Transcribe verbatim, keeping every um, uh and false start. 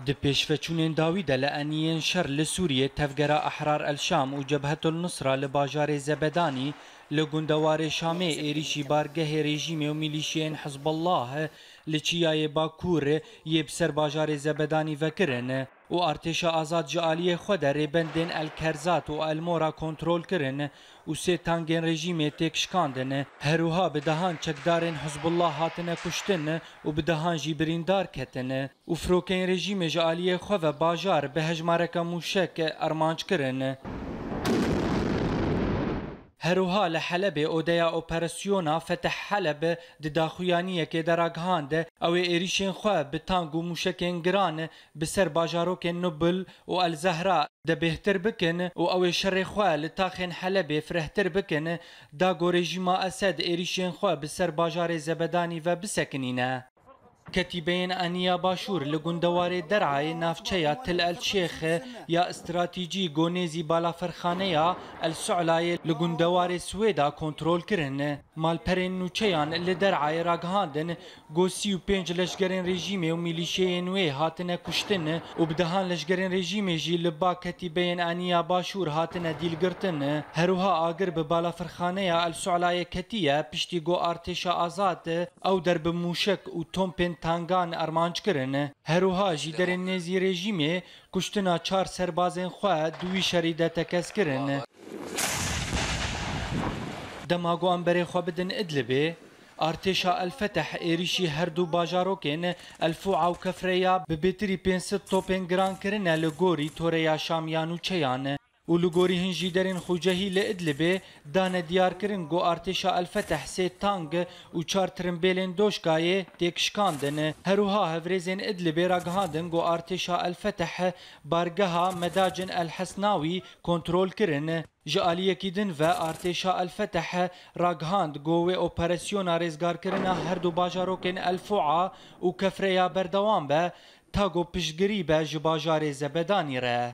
Di pêşveçûnên dawî de li eniyên şer li Sûriyê tevgera Ehrar El Şam û Cebhetul Nusra li bajarê Zebedanî li gundewarê Şamê êrîşî bargehê rejîmê û milîşiyên Hizbullah li çiyayê Bakur yê bi ser bajarê Zebedanî vekirin û artêşa azad ji aliyê xwe de rêbendên El Kerzat û El Mora kontrol kirin û sê tangên rejîmê têk şikandin. Herwiha bi dehan çekdarên Hizbullah hatine kuştin û bi dehan jî birîndar ketin. û firokeyên rejîmê ji aliyê xwe ve bajar bi hejmareke mûşek armanc kirin. Herwiha li Helebê odeya operasyona Fetih Heleb di daxuyaniyekê de ragihand, ew ê êrîşên xwe bi tank û mûşekên giran bi ser bajarokên Nubil û El Zehra de bêhtir bikin û ew ê şerê xwe li taxên Helebê firehtir bikin, da ku rejîma Esed êrîşên xwe bi ser bajarê Zebedanî ve bisekinîne. Ketîbeyên Eniya Başûr li gundewarê Derayê navçeya Til El Şêx ya stratîcî ku nêzî balafirxaneya El Su'layê li gundewarê Swêda kontrol kirin. Malperên nûçeyan li Derayê ragihandin ku sî û pênc leşgerên rejîmê û milîşeyên wê hatine kuştin û bi dehan leşgerên rejîmê jî li ba ketîbeyên Eniya Başûr hatine dîlgirtin. Herwiha agir bi balafirxaneya El Su'layê ketiye piştî ku artêşa azad ew der bi mûşek û tompên tangan armanc kirin. Herwiha jî derên nêzî rejîmê kuştina çar serbazên xwe di wî şerî de tekez kirin. Dema ku em berê xwe bidin Idlibê, artêşa El Feteh êrîşî her du bajarokên El Fua û Kefreya bi bêtirî pênc sed topên giran kirine li gorî toreya Şam ya nûçeyan. û li gorî hin jî derên xucehî li Idlibê dane diyarkirin ku artêşa El Feteh sê tang û çar tirimbêlên doşkayê têk şikandin. Herwiha hevrêzên Idlibê ragihandin ku artêşa El Feteh bargeha Medacin El Hesnawî kontrol kirin. Ji aliyekî din ve artêşa El Feteh ragihand ku wê operasyona rêzgarkirina her du bajarokên El Fua û Kefreya berdewam be, ta ku piştgirî be ji bajarê Zebedanî re.